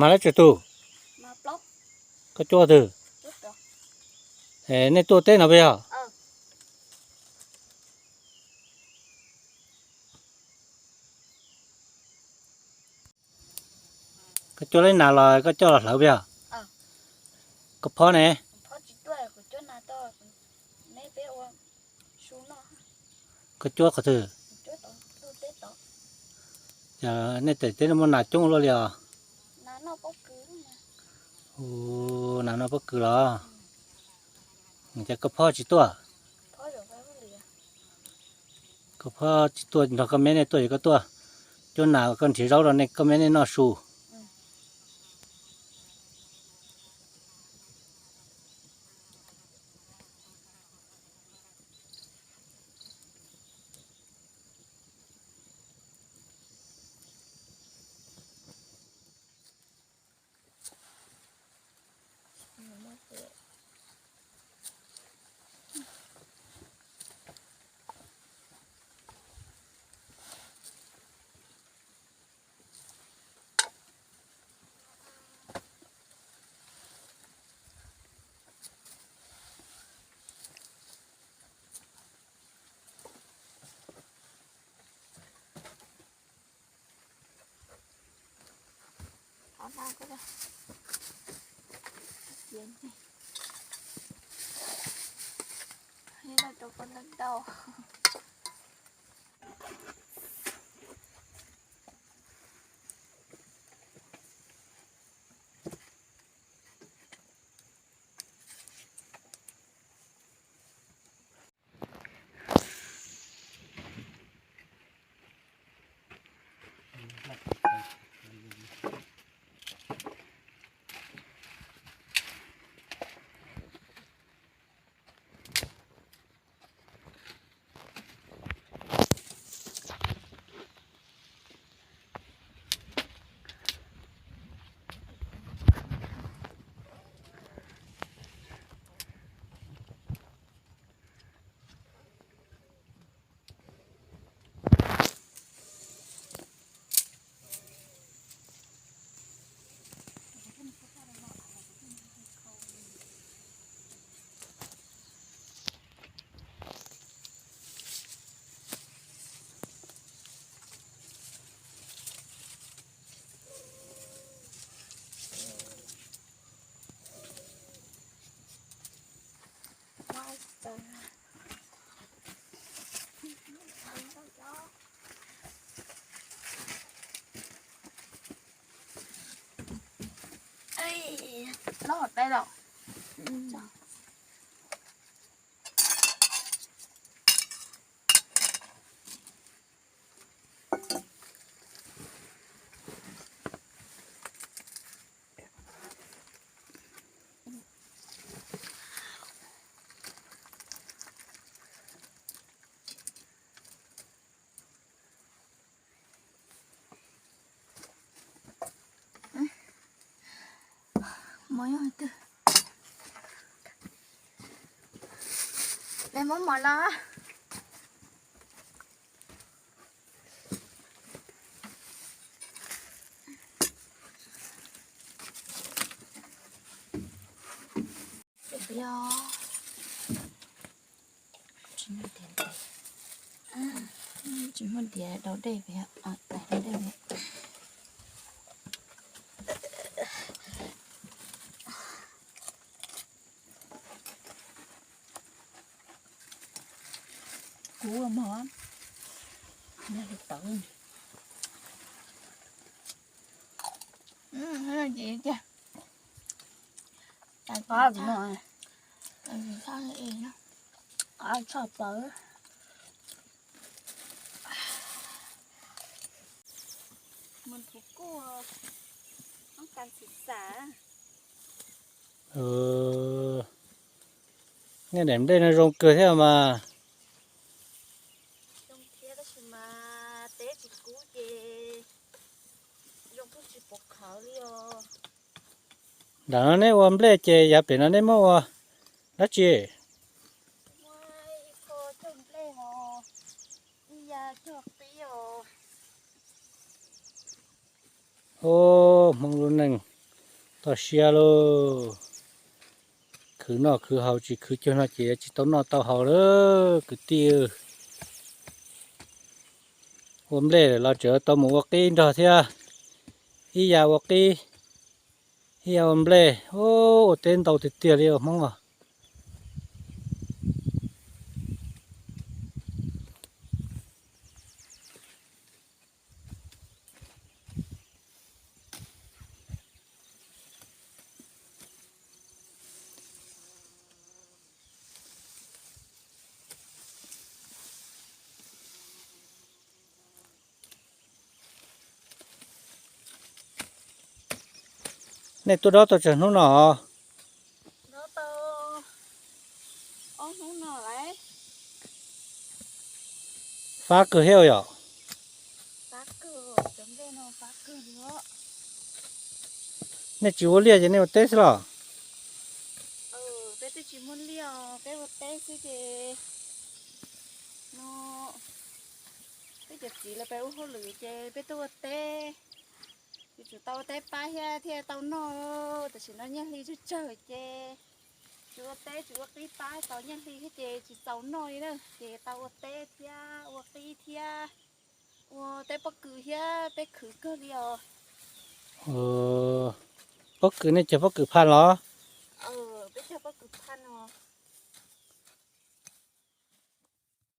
Mas lawv tsawg tug? Koj cuab twg? Nej tuaj teb no puas yog? Koj cuab lawv nas los koj coj los hlawv puas yog? Koj phob ne? Koj cuab qhov twg? Nej teb teb no muaj nas coob luaj li os. Nas noj pob kws los? Ces koj phob tsis tuaj? Koj phob tsis tuaj nrog koj me nej tuaj, ces koj tuaj cuab nas, koj nrhiav zaub rau nej, koj me nej noj su. Loj hov teb los. Mov yog twg? Peb muab mov los. Tsis muaj diav daus dej pem, daus dej pem. Kuv ua mov, tawv. Qab tshaj plaws. Qab tshaj plaws. Mus nthuv kuj, nej daim nplej no zoo kawg thiab mas. Zoo thiab tab sis mas teb tsis kub ces zoo kuj tsis pom qhawv li os. Nram no neb ua nplej ces yav pem no neb muab ua dab tsi? Muab ib qho cog nplej os, ib yav cog qib os. Ub, Hmoob lub neej toj siab lauj. Khwv noj khwv haus tsis khwv cog no ces yuav tsis tau noj tau haus lawm kwv tij. Ua nplej lawm los tseem tau mus ua qib nrog thiab. Ib yav ua qib, ib yav ua nplej. Ub, ua teb ntau tiag tiag li ua Hmoob os. Nej tuaj dob tau tsawg hnub no? Dob tau ob hnub no lawm. Fab kawg thiab yom? Nej tsis ua liaj ces nej ua teb xwb los? Peb twb tsis muaj liaj, peb ua teb xwb ces no peb cov txiv lawv pem ua hauj lwm ces peb tuaj ua teb. Yuav tsum tau ua teb pab thiab thiaj tau noj, tam sim no nyiaj hli tsawg tsawg ces tsis ua teb tsis ua qib pab tau nyiaj hli thiab ces tsis txaus noj li na, ces tau ua teb thiab ua qib thiab ua teb pob kws thiab peb khwv kawg li os. Pob kws nej cog pob kws phaj los? Peb cog pob kws phaj no.